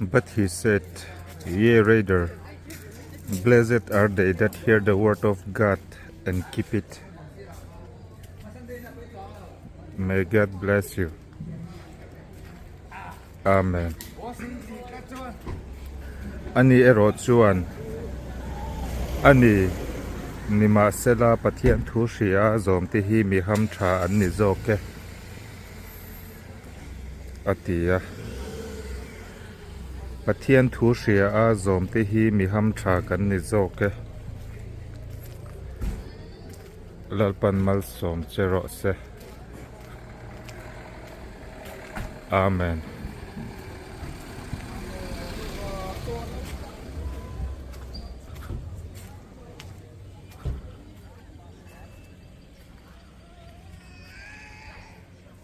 But he said, Yea, rather, blessed are they that hear the word of God and keep it. May God bless you. Amen. Ani erawh chuan, Ani, nimahsela Pathian thu hria zawmte hi mi ham tha an ni zawk e, a ti a. Pathian thu hria a zawmte hi mi ham tha kan ni zawk e. Lalpan malsawm che rawh se. Amen.